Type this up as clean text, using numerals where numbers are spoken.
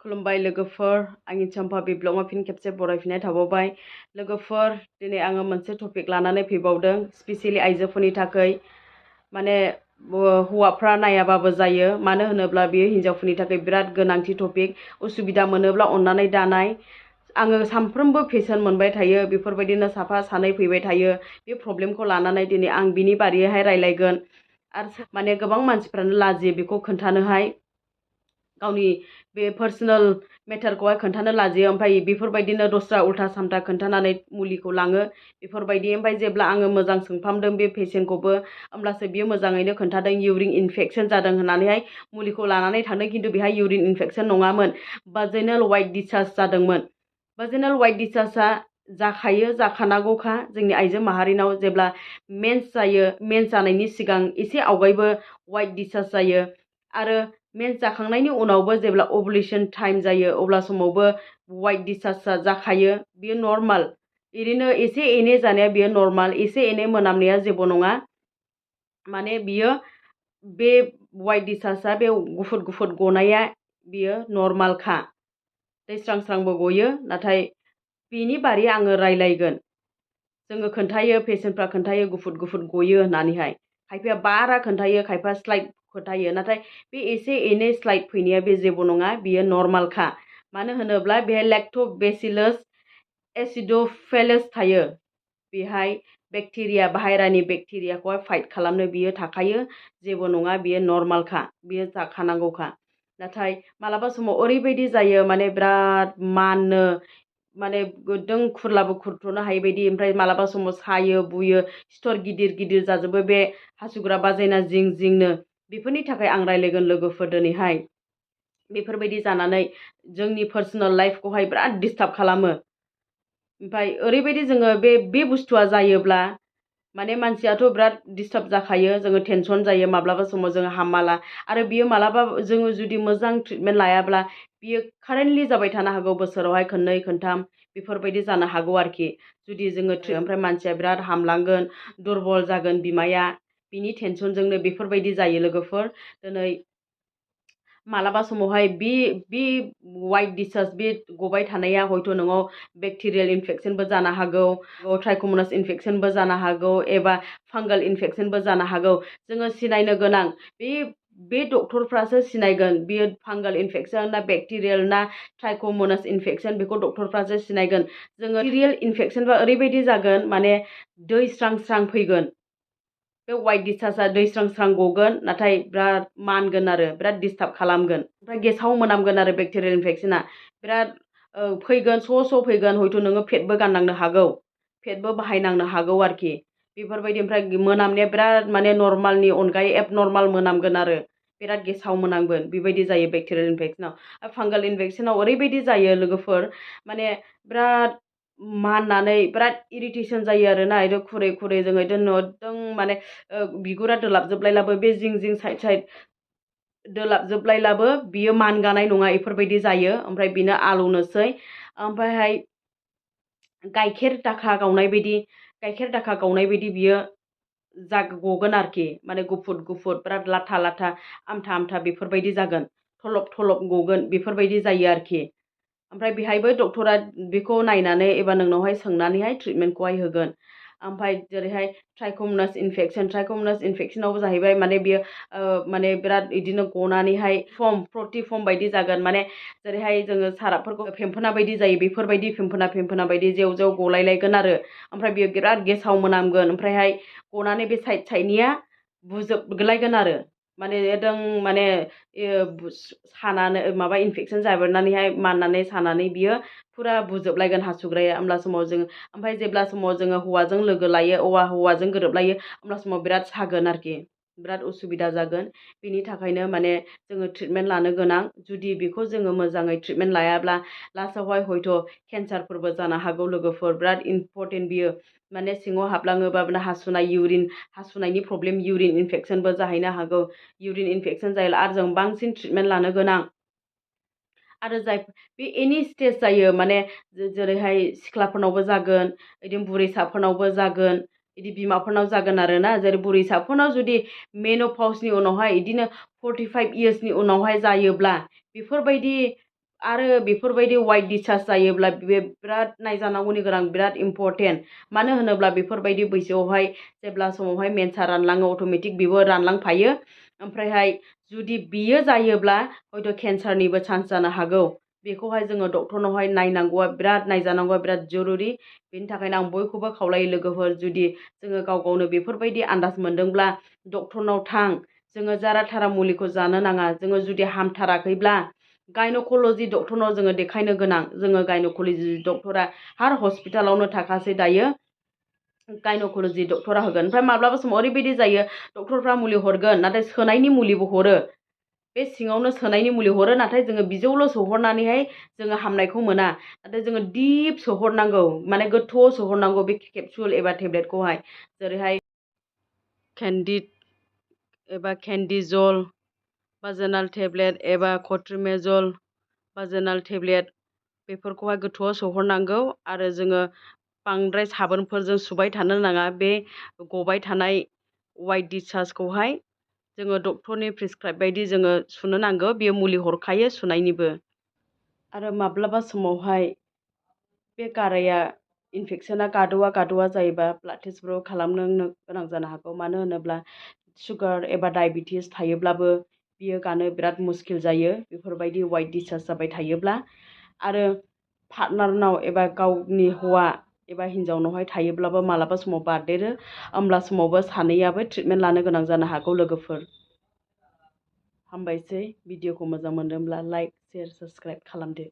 खुलुमबाय लोगोफोर आंनि चम्पा बिब्लगआव फिन खेबसे बरायफिननाय थाबावबाय लोगोफोर दिनै आङो मोनसे टपिक लानानै फैबावदों स्पेसियेलि आइजोफोरनि थाखाय माने हौवाफ्रा नायाबाबो जायो मानो होनोब्ला बेयो हिनजावफोरनि थाखाय बिराद गोनांथि टपिक उसुबिदा मोनोब्ला अननानै दानाय आङो सानफ्रोमबो पेसेन्ट मोनबाय थायो बेफोरबायदिनो साफा सानै फैबाय थायो बे प्रब्लेमखौ लानानै दिनै आं बिनि बारैहाय रायलायगोन आरो माने गोबां मानसिफ्रानो लाजियो बेखौ खोन्थानोहाय गावनि बे पार्सनेल मेटारखौहाय खोन्थानो लाजियो ओमफ्राय बेफोरबायदिनो दस्रा उल्था सामथा खोन्थानानै मुलिखौ लाङो बेफोरबायदि ओमफ्राय जेब्ला आङो मोजां सोंफामदों बे पेसेन्टखौबो होमब्लासो बियो मोजाङैनो खोन्थादों इउरिन इनफेक्सन जादों होननानैहाय मुलिखौ लानानै थांदों खिन्थु बेहाय इउरिन इनफेक्सन नङामोन भाजिनेल वाइट डिscharge जादोंमोन भाजिनेल वाइट डिschargeआ जाखायो जाखानांगौखा जोंनि आइजो माहारिनाव जेब्ला मेन्स जायो मेन्स जानायनि सिगां एसे आवगायबो वाइट डिscharge जायो आरो मेन्स जाखांनायनि उनावबो जेब्ला ओभुलेसन टाइम जायो अब्ला समावबो वाइट डिschargeआ जाखायो बेयो नर्माल ओरैनो एसे एनै जानाया बेयो नर्माल एसे एनै मोनामनाया जेबो नङा माने बियो बे वाइट डिschargeआ बे गुफुर गुफुर गनाया बियो नर्मालखा दै स्रां स्रांबो गयो नाथाय बेनि बारै आङो रायलायगोन जोङो खोन्थायो पेसेन्टफ्रा खोन्थायो गुफुर गुफुर गयो होननानैहाय खायफाया बारा खोन्थायो खायफा स्लाइड खोन्थायो नाथाय बे एसे एनै स्लाइड फैनाया बे जेबो नङा बियो नर्मालखा मानो होनोब्ला बेहाय लेक्ट'बेसिलास एसिडोफिलस थायो बेहाय बेक्टेरिया बाहेरानि बेक्टेरियाखौहाय फाइट खालामनो बियो थाखायो जेबो नङा बियो नर्मालखा बियो जाखानांगौखा नाथाय मालाबा समाव ओरैबायदि जायो माने बिराद माननो माने गोदों खुरलाबो खुरथ'नो हायि बायदि ओमफ्राय मालाबा समाव सायो बुयो सिथर गिदिर गिदिर जाजोबो बे हासुग्रा बाजायना जिं जिंनो बेफोरनि थाखाय आं रायलायगोन लोगोफोर दिनैहाय बेफोरबायदि जानानै जोंनि पार्सनेल लाइफखौहाय बिराद डिस्टार्ब खालामो ओमफ्राय ओरैबायदि जोङो बे बुस्थुआ जायोब्ला माने मानसियाथ' बिराद डिस्टार्ब जाखायो जोङो टेनसन जायो माब्लाबा समाव जोङो हामाला आरो बियो मालाबा जोङो जुदि मोजां ट्रिटमेन्ट लायाब्ला बियो कारेन्टलि जाबाय थानो हागौ बोसोरावहाय खननै खनथाम बेफोरबायदि जानो हागौ आरोखि जुदि जोङो ओमफ्राय मानसिया बिराद हामलांगोन दुरबल जागोन बिमाया बिनि टेनसनजोंनो बेफोरबायदि जायो लोगोफोर दिनै मालाबा समावहाय बे वाइट डिscharge बे गबाय थानाया हयथ' नोङो बेक्टेरियेल इनफेक्सनबो जानो हागौ ट्राइकोमोनास इनफेक्सनबो जानो हागौ एबा फांगाल इनफेक्सनबो जानो हागौ जोङो सिनायनो गोनां बे डक्टरफ्रासो सिनायगोन बियो फांगाल इनफेक्सन ना बेक्टेरियेल ना ट्राइकोमोनास इनफेक्सन बेखौ डक्टरफ्रासो सिनायगोन जोङो बेक्टेरियेल इनफेक्सनबा ओरैबायदि जागोन माने दै स्रां स्रां फैगोन बे वाइट डिschargeआ दै स्रां स्रां गगोन नाथाय बिराद मानगोन आरो बिराद डिस्टार्ब खालामगोन ओमफ्राय गेसाव मोनामगोन आरो बेक्टेरियेल इनफेक्सना बिराद फैगोन स' फैगोन हयथ' नोङो पेटबो गाननांनो हागौ पेटबो बाहायनांनो हागौ आरोखि बेफोरबायदि ओमफ्राय मोनामनाया बिराद माने नर्मालनि अनगायै एबनर्माल मोनामगोन आरो बिराद गेसाव मोनामगोन बेबायदि जायो बेक्टेरियेल इनफेक्सनाव फांगाल इनफेक्सनाव ओरैबायदि जायो लोगोफोर माने बिराद माननानै बिराद इरिटेसन जायो आरोना बिदिनो खुरै खुरै जोङो बिदिनो एकदम माने बिगुरा दोलाबजोबलायलाबो बे जिं जिं साइड साइड दोलाबजोबलायलाबो बियो मानगानाय नङा बेफोरबायदि जायो ओमफ्राय बेनो आलौनोसै ओमफ्रायहाय गाइखेर दाखा गावनाय बायदि बियो गगोन आरोखि माने गुफुर गुफुर बिराद लाथा लाथा आमथा आमथा बेफोरबायदि जागोन थलब थलब गगोन बेफोरबायदि जायो आरोखि ओमफ्राय बेहायबो डक्टरा बेखौ नायनानै एबा नोंनावहाय सोंनानैहाय ट्रिटमेन्टखौहाय होगोन ओमफ्राय जेरैहाय ट्राइकोमोनास इनफेक्सनावबो जाहैबाय माने बियो माने बिराद बिदिनो गनानैहाय प्रति फर्म बायदि जागोन माने जेरैहाय जोङो सारापफोरखौ फेम्फोना बायदि जायो बेफोरबायदि फेम्फोना बायदि जेव जेव गलायलायगोन आरो ओमफ्राय बियो बिराद गेसाव मोनामगोन ओमफ्रायहाय गनानै बे साइडनिया बुजोबलायगोन आरो माने एकदम माने सानानै माबा इनफेक्सन जाबेरनानैहाय माननानै सानानै बियो फुरा बुजोबलायगोन हासुग्राया होमब्ला समाव जोङो ओमफ्राय जेब्ला समाव जोङो हौवाजों लोगो लायो हौवाजों गोरोबलायो होमब्ला समाव बिराद सागोन आरोखि बिराद उसुबिदा जागोन बिनि थाखायनो माने जोङो ट्रिटमेन्ट लानो गोनां जुदि बेखौ जोङो मोजाङै ट्रिटमेन्ट लायाब्ला लास्टावहाय हयथ' केन्सारफोरबो जानो हागौ लोगोफोर बिराद इम्परटेन्ट बियो माने सिङाव हाबलाङोबा हासुनायनि प्रब्लेम इउरिन इनफेक्सनबो जाहैनो हागौ इउरिन इनफेक्सन जायोब्ला आरो जों बांसिन ट्रिटमेन्ट लानो गोनां आरो जाय बे एनि स्टेज जायो माने जेरैहाय सिख्लाफोरनावबो जागोन बिदिनो बुरैसाफोरनावबो जागोन बिदि बिमाफोरनाव जागोन आरोना जेरै बुरैसाफोरनाव जुदि मेन'पजनि उनावहाय बिदिनो 45 इयार्सनि उनावहाय जायोब्ला बेफोरबायदि आरो बेफोरबायदि वाइट डिसचार्ज जायोब्ला बे बिराद नायजानांगौनि गोनां, बिराद इम्परटेन्ट। मानो होनोब्ला बेफोरबायदि बैसोआवहाय जेब्ला समावहाय मेन्सआ रानलाङो अट'मेटिक बेबो रानलांफायो। ओमफ्रायहाय जुदि बियो जायोब्ला हयथ' केन्सारनिबो चान्स जानो हागौ। बेखौहाय जोङो डक्टरनावहाय नायनांगौआ बिराद, नायजानांगौआ बिराद जरुरि। बेनि थाखायनो आं बयखौबो खावलायो लोगोफोर, जुदि जोङो गाव गावनो बेफोरबायदि आन्दाज मोनदोंब्ला डक्टरनाव थां। जोङो जारा थारा मुलिखौ जानो नाङा। जोङो जुदि हामथाराखैब्ला गायन'कल'जि डक्टरनाव जोङो देखायनो गोनां। जोङो गायन'कल'जि डक्टरा हार हस्पिटालावनो थाखासै दायो। गायन'कल'जि डक्टरा होगोन। ओमफ्राय माब्लाबा समाव ओरैबायदि जायो, डक्टरफ्रा मुलि हरगोन नाथाय सोनायनि मुलिबो हरो। बे सिङावनो सोनायनि मुलि हरो, नाथाय जोङो बिजौल' सोहरनानैहाय जोङो हामनायखौ मोना। नाथाय जोङो दिप सोहरनांगौ, माने गोथौआव सोहरनांगौ बे केपसुल एबा टेब्लेटखौहाय। जेरैहाय केन्डिड एबा केन्डिजल, भाजिनाल टेब्लेट एबा कट्रिमेजल भाजिनाल टेब्लेट, बेफोरखौहाय गोथौआव सोहरनांगौ। आरो जोङो बांद्राय साबोनफोरजों सुबाय थानो नाङा। बे गबाय थानाय वाइट डिसचार्जखौहाय जोङो डक्टरनि प्रिसक्राइब बायदि जोङो सुनो नांगौ। बेयो मुलि हरखायो सुनायनिबो। आरो माब्लाबा समावहाय बे गाराया इनफेक्सना गादौआ जायोबा ब्लाड टेस्टबो खालामनो गोनां जानो हागौ। मानो होनोब्ला सुगार एबा डायबेटिस थायोब्लाबो बियो गानो बिराद मुस्किल जायो, बेफोरबायदि वाइट डिसचार्ज जाबाय थायोब्ला। आरो पार्टनारनाव एबा गावनि हौवा एबा हिन्जावनावहाय थायोब्लाबो मालाबा समाव बारदेरो। होमब्ला समावबो सानैयाबो ट्रिटमेन्ट लानो गोनां जानो हागौ लोगोफोर। हामबायसै। भिडिअखौ मोजां मोनदोंब्ला लाइक, शेयार, साबस्क्राइब खालामदो।